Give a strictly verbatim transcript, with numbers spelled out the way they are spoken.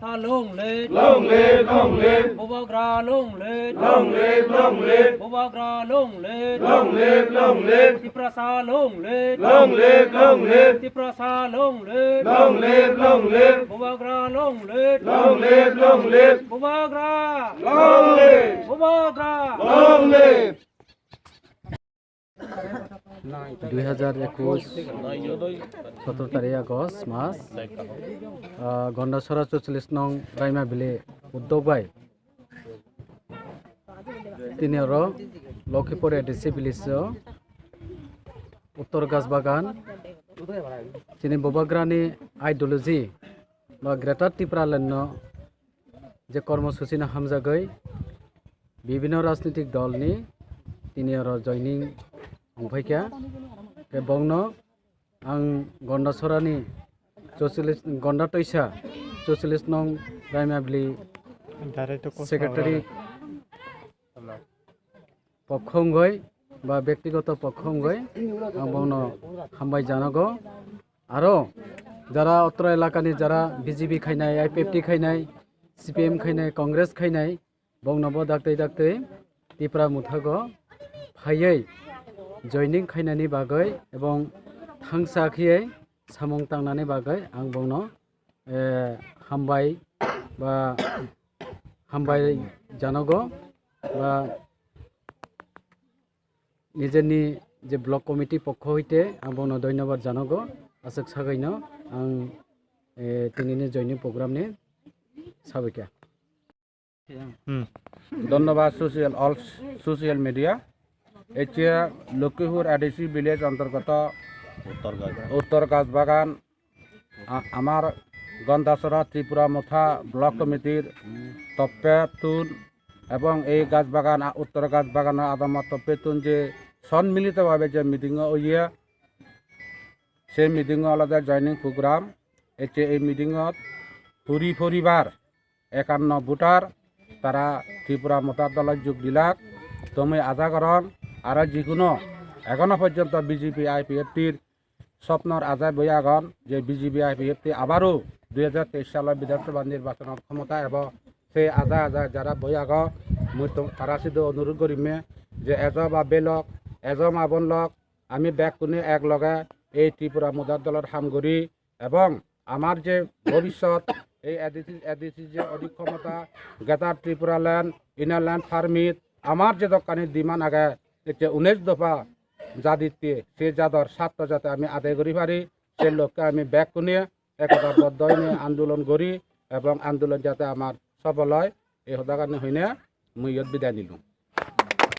Long live. Long live, long live. Bubagra long live. Long live, long live. Bubagra long live. Long live, long live. Tiprasa long live. Long live, long live. Tiprasa long live. Long live, long live. Bubagra long live. Long live, long live. Bubagra. Long live. Bubagra. Long live. Dui hajar ekush, sotoro tarik August mas, ah, Gondasora chocholish nong Raima Bili uddog bai tini oro Lokhipur A D C village o Uttor Gajbagan chini Bubagrani ideology ba Greater Tipraland no je kormosuchi no hamjagwi bibhinno rajnitik dol ni tini oro joining wngphaikha. Khe bongno ang Gondasorani chocholish, Gonda Toisa chocholish nong Raima Bili Direct to secretary pokho wngwi ba bektigoto pokho wngwi ang bongno hambai janago. Aro jara otro elakani jara B J P khainai, I P F T khainai, C P M khainai, Congress khainai, bongno bo daktwi daktwi Tipra Mothago phaiwi joining khainani bagwi ebong thangsa khiyai samung tangnani bagwi ang bongno, eh, hambai ba hambai janogo ba nijeni je block committee pokho hoite ang bongno dhonyobad janogo. Aswk sagwino ang, eh, tinini joining program ni sabaikha. Hmm. Dhonnobad social, all social media. Ecche Lokhipur A D C village antargoto Uttor Gaj-, Uttor Gajbagan, a-, amar Gondasora Tipra Motha block committee-r toppe tun ebong ei Gajbagan, a, Uttor Gajbagan adamma toppe tun je sonmilito bhabe je meeting o oye, se meeting o olode joining program. Ecche ei meeting o puri poribar ekanno voter tara Tipra Motha dolo jog dilak, tomwi aja gorong, aro jikuno ekhono porjonto B J P I P F T-r sopnor ajai boi agon je B J P I P F T abaro dui hajar teis salo Bidhan Sabha nirbachonor khomota ebo se ajai ajai jara boi ago, mui tong-, tara sido onurudh gorime je ejo ba belok, ejo ma bon lok, ami bekkune ek loge ei Tipra Motha dolor ham gori, ebong amar je bhobishyot ei A D C, A D C je odhik khomota, Greater Tripura Land, Inner Land Permit, amar je dokkani demand age, je unesh dopha jaditye, se jador sartho jate ami adai guri pari, se lokke ami bekkune ekota boddo oine andolon guri, ebong andolon jate amar sofol oi, ei hodagani hoine mui iyot bidai nilung.